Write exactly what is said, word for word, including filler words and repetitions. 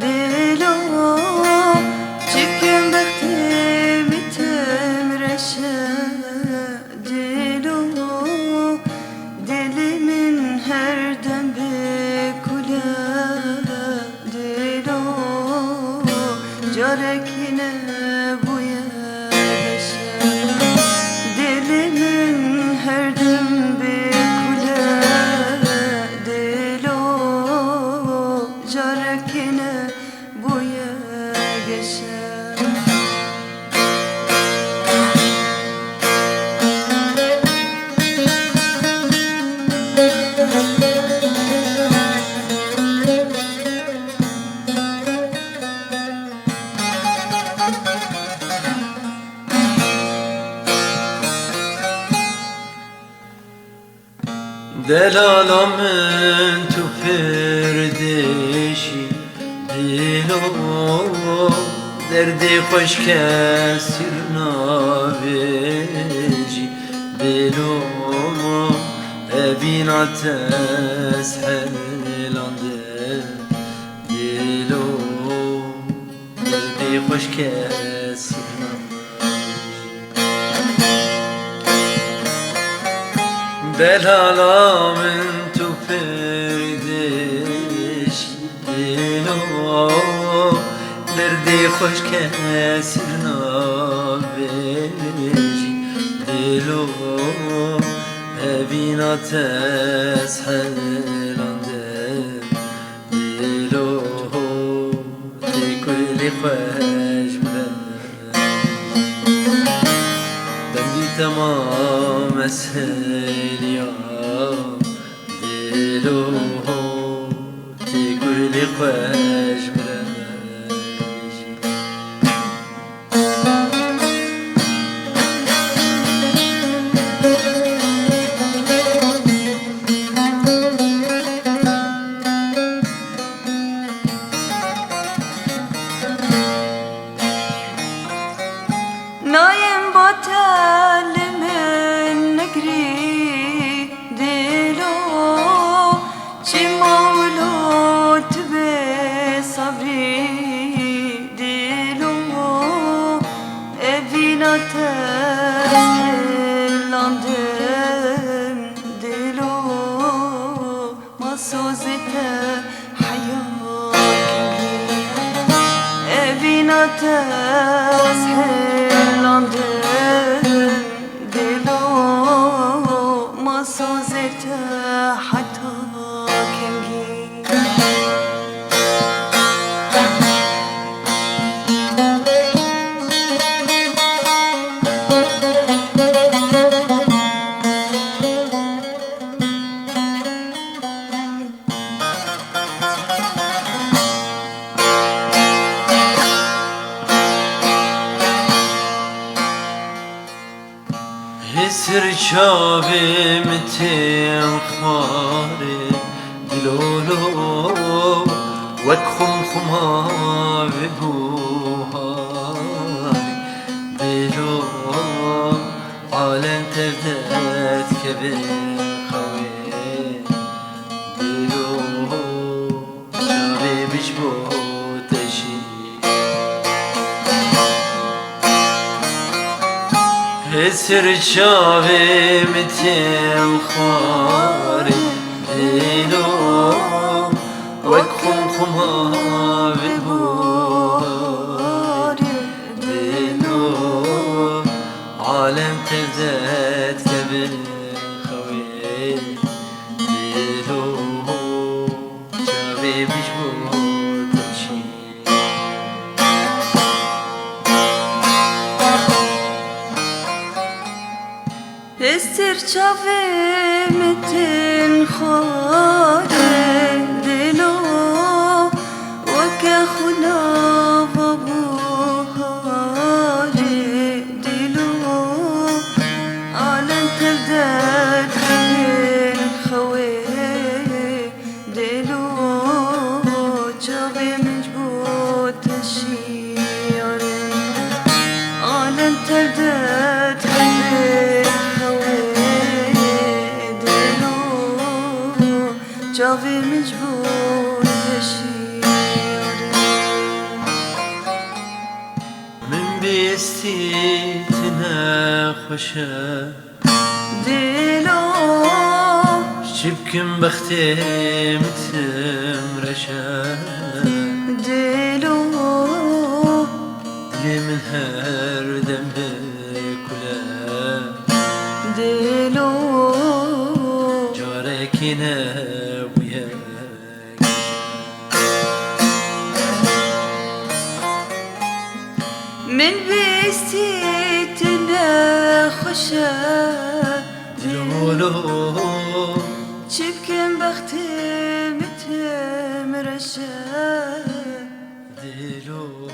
Dilo, çikim bextê min tim reşe. Dilo, dilê min her dem bê kule. Dilo, carekî nebûye geşe. Dilê min her dem bê kule. Dilo, carekî nebûye geşe. Delala min tu pir dêşî, dilo, derdê xweş kesî navêjî, dilo, evîna te ez helandin, dilo, derdê xweş kesî navêjî. Delala min tu pir dêşî, dilo, derdê xweş kesî navêjî, dilo, evîna te ez helandin. Dilo, tê kulî xweş bire. Dengî temam ez hêliya. Dilo, tê kulî xweş bire. Nayên bate li min negirî, dilo, çima wilo tu bê sebrî, dilo, evîna te hilandim, dilo. Ma sozê te heya kengî, evîna te ez hilandim, dilo, ma sozê te heta kengî. Hêsir çavê min tên xwarê, dilolo, wek xum xuma vê buharê, dilo, alem tev derdikeve xewê, dilo. Çavê min ji bo te şî. Hêsir çavê min tên xwarê, dilo, wek xum xuma vê buharê, dilo, alem tev derdikeve xewê, dilo. Çavê min ji bo te şî. Hêsir çavê min tên xwarê, dilo, weke xwina va buharê, dilo, alem tev derdikeve xewê. Dilo, çavê min ji bo te şiyarê, alem tev derdikeve xewê. Dilo, çavê min ji bo te şiyarê. Xweş e. Dêlo. Çi bikim bextê min tim reş e. Dêlo. Dilê min her dem bi kul e. Dêlo. Carekê nebûye. Min bîstî tu nexweş e. Dilo. Çi bikim bextê min tim reş e. Dilo.